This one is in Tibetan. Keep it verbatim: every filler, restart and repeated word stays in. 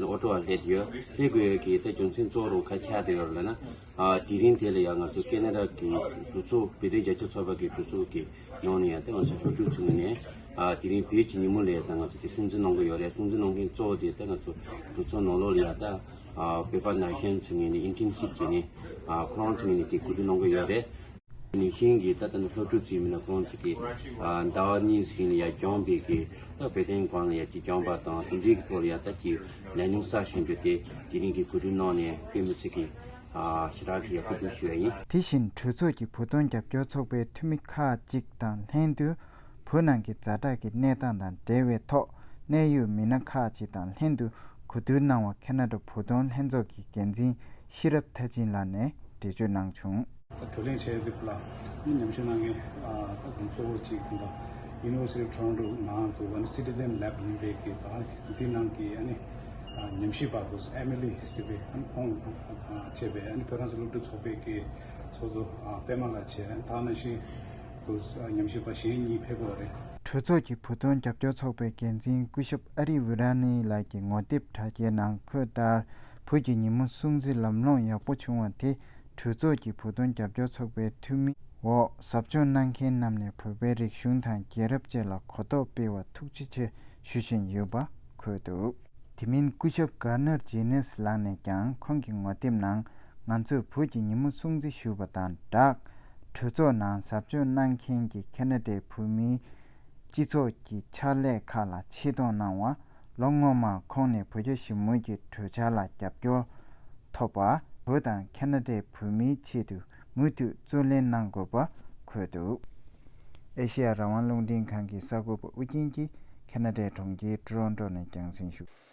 ཨོ་ཊོ་བ་སླེབས་ཡོད། སླེབས་དགོས་ཡོད་ཀྱི་ད་རྒྱུ་མཚན་གཙོ་བོ་རུ་ག་རེ་ཆགས་བསྡད་ཡོད་ལབ་ན། ཨ་དེ་རིང་དེ་ལ་ཡང་ང་ཚོ་ཁེ་ན་ཌ་གི་གྲོས་ཚོགས་བོད་དོན་རྒྱབ་སྐྱོར་ཚོགས་པ་གི་གྲོས་ཚོགས་ཀྱི་ནང་ནས་ཡང་ད་ང་ཚོ་སློབ་ཕྲུག་ཚོའི་ངོས་ནས་ཨ་དེ་རིང་བོད་ཀྱི་ཉིན་མོ་ལ་ད་ང་ཚོ་དེ་སྲུང་བརྩི་གནང་གི་ཡོད་རེད། སྲུང་བརྩི་གནང་མཁན་གཙོ་བོ་དེ་ད་ང་ཚོ་གྲོས་ཚོགས་ནང་ལོགས་ལ་ཡང་ད་ཨ་བོད་པ་ན་གཞོན་ཚོའི་ངོས་ནས་ཨིན་ཊརན་ཤིབ་བྱས་ནས་ཨ་ཁོ་རང་ཚོའི་ངོས་ནས་དེ་གོ་སྒྲིག་གནང་གི་ཡོད་རེད། ནང་བཞིན་གྱི་ད་ལྟ་ནི་སློབ་ཕྲུག་ཚོའི་མི་སྣ་ཁོང་ཚོ་གིས་ཨ་ཟླ་བ་གཉིས་ཟིན་ལ་ཡ་སྦྱོང་བའི་གི་ད་བོད་དོན་སྒང་ལ་ཡ་ཅིག་སྦྱོང་བ་དང་དེ་འདྲའི་གི་ཐོག་ལ་ཡ་ད་ཅིག་ལས་རྙིང་གསར་བཞེངས་རྒྱུ་དེ་དེ་རིང་གི་གོ་སྒྲིག་གནང་ནས་དཔེ་མི་སྲིད་ཀྱི་ཨ་ཞེ་དྲག་གི་ཡག་པོ་འདུག་ཞུ་ཡ་ཡིན། དེ་བཞིན་གྲོས་ཚོགས་ཀྱི་བོད་དོན་རྒྱབ་སྐྱོར་ཚོགས་པའི་འཐུས་མི་ཁག་ཅིག་དང་ལྷན་དུ་བོད་ནང་གི་ཛ་དྲག་གི་གནས་སྟངས་དང་འབྲེལ་བའི་ཐོག་གནད་ཡོད་མི་སྣ་ཁག་ཅིག་དང་ལྷན་དུ་གོ་བསྡུར་གནང་བ་ཁེ་ན་ཌ་བོད་དོན་ལྷན་ཚོགས་ཀྱི་འགན་འཛིན་ཤེས་རབ་མཐར་ཕྱིན་ལགས་ནས་འགྲེལ་བརྗོད་གནང་བྱུང་། ད་བགྲོ་གླེང་བྱས་ཏེ་ལ་ཉམས་ཞིབ་གནང་མཁན་ད་དགོང་གཙོ་བོ་གཅིག་དེ་འདྲ་University of Toronto ནང་དུ་ཨ་ནི་Citizen Lab ཡིན་པའི་གི་ད་འདི་ནང་གི་ཨ་ནི་ཉམས་ཞིབ་པ་དུ་Emily ཟེར་བའི་ཨ་ནི་ཁོང་བྱས་པའི་ཨ་ནི་བོད་རང་བཙན་སློབ་ཕྲུག་ཚོགས་པའི་གི་ཚོགས་གཙོ་པད་མ་ལགས་བྱས། ད་ནང་བཞིན་དུ་ཉམས་ཞིབ་པ་གཞན་གཉིས་ཕེབས་ཡོད་རེད། གྲོས་ཚོགས་ཀྱི་བོད་དོན་རྒྱབ་སྐྱོར་ཚོགས་པའི་འགན་འཛིན་སྐུ་ཞབས་ཨ་རི་ཝི་ར་ནི་ལགས་ཀྱི་ངོ་དེབ་དྲ་རྒྱའི་ནང་འཁོད་ལྟར། བོད་ཀྱི་ཉིན་མོ་སྲུང་བརྩི་ལམ་ལྷོང་ཡག་པོ་བྱུང་བ་དེ་གྲོས་ཚོགས་ཀྱི་བོད་དོན་རྒྱབ་སྐྱོར་ཚོགས་པའི་འཐུས་མི་འོག་ཟབ་སྦྱོང་གནང་མཁན་རྣམས་ནས་བོད་པའི་རིག་གཞུང་དང་རྒྱལ་རབས་བཅས་ལ་གོ་རྟོགས་སྤེལ་བར་ཐུགས་རྗེ་ཆེ་ཞུ་བཞིན་ཡོད་པ་འཁོད་འདུག་དེ་མིན་སྐུ་ཞབས་གར་ནར་ཇི་ནེས་ལགས་ནས་ཀྱང་ཁོང་གི་ངོ་དེབ་ནང་ང་ཚོས་བོད་ཀྱི་ཉིན་མོ་སྲུང་བརྩི་ཞུ་བ་དང་སྦྲགས། གྲོས་ཚོགས་ནང་ཟབ་སྦྱོང་གནང་མཁན་གྱི་ཁེ་ན་ཌའི་བོད་མིའི་སྤྱི་ཚོགས་ཀྱི་ཕྱག་ལས་ཁག་ལ་ཆེད་གཏོང་གནང་བ། ལོ་སྔོན་མ་ཁོང་ནས་བོད་རྒྱ་ཞི་མོལ་གྱི་གྲོས་འཆར་ལ་རྒྱབ་སྐྱོར་ཐོབ་པ། བོད་དང་ཁེ་ན་ཌའི་བོད་མིའི་ཆེད་དུ་མུ་མཐུད་རྩོད་ལེན་གནང་དགོས་པ་འཁོད་འདུག་ཨེ་ཤེ་ཡ་རང་དབང་རླུང་འཕྲིན་ཁང་གི་གསར་འགོད་པ་ཨུ་རྒྱན་གྱིས་ཁེ་ན་ཌའི་གྲོང་ཁྱེར་ཊོ་རོན་ཊོ་ནས་རྒྱང་སྲིང་ཞུ།